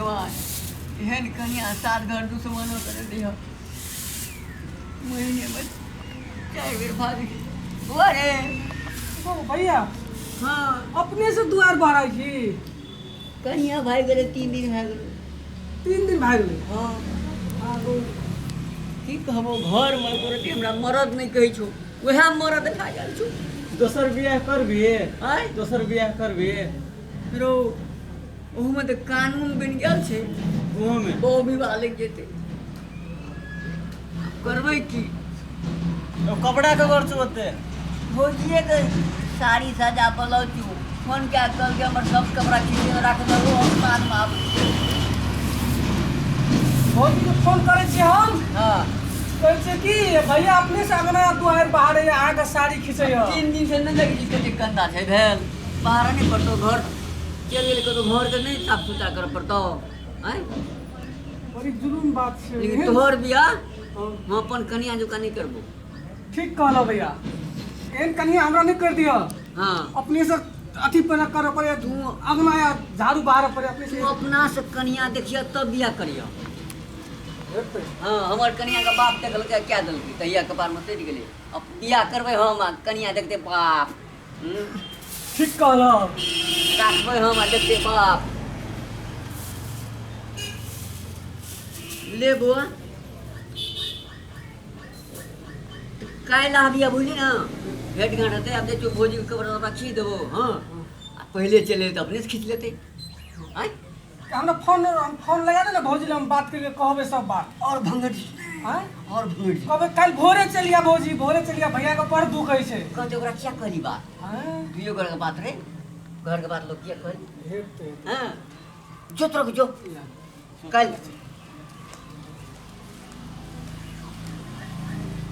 भगवान, एहन कनिया सात घर दुश्मनो करे दिह। महीने में 4 बेर भाग बौआ रे। ओ भैया। हाँ। अपने से दुआर बहारै छी? कनिया भागि गेलै, 3 दिन भए गेलै। 3 दिन भए गेलै? हाँ। आगू की कहबो, घरमे एको रत्ती हमरा मरद नहि कहै छौ, उएह मरद भए गेल छौ। दोसर बियाह करबी? आँय? दोसर बियाह करबी? रौ, ओहूमे तऽ कानून बनि गेल छै। ओहोमे बहु विवाह लागि जेतै। करबै की? ओ कपड़ा के घर छौ ओते? भौजिएके साड़ी साजा ब्लाउज छौ। फोन कए कऽ कहलकै हमर सब कपड़ा खींच कऽ राख देबो, हम साँझमे आबै छी। भौजीके फोन करै छियै हम। हाँ। कहै छियै कि भैया अपने से अंगना दुआरि बहारैया, अहाँके साड़ी खींचैया। 3 दिन से नहि देखै छी कते गन्दा छै भेल। बाहर नहि पड़तौ, घर चलि गेलै कतौ, घरके नहि साफ सुथरा करऽ पड़तौ? आँय? बड़ी जुलुम बात छै। लेकिन तोहर बियाह हम अपन कनिया जुका नहि करबो। ठीक कहलऽ भैया, एहन कनिया हमरा नहि कर दिअ। हाँ। अपने से अथी पर करऽ पड़े, तू अंगना या झाड़ू बहारऽ पड़े अपने से। तू अपना से कनिया देखिय तब बियाह करिय। हेतै। हाँ, हमर कनिया के बाप देखलकै क्या देलकै, तहिया कपार में सटि गेलै। अब बियाह करबै हम आ कनिया देखतै बाप। ठीक कहलऽ। राखबै हम आ देखतै बाप। ले बौआ, काल्हि आबिया, बुझली ने? भेट घाट हेतै। आब देखियौ, भौजीके कपड़ा उपड़ा खींच देबो। हँ, आ पहिले चलि एतै तऽ अपने से खींच लेतै। आँय? हमरा फोन, हम फोन लगा दे ने भौजी लए, हम बात करिके कहबै सब बात। आओर भंगट। आँय? आओर भंगट। कहबै काल्हि भोरे चलिया भौजी, भोरे चलिया, भैयाके बड़ दुख होइ छै। कहतै ओकरा किया कहली बात? आँय? दुइयो घरके बात रे, घरके बात लोक किया कहली? हेतै। हँ, जो तोरा जो काल्हि।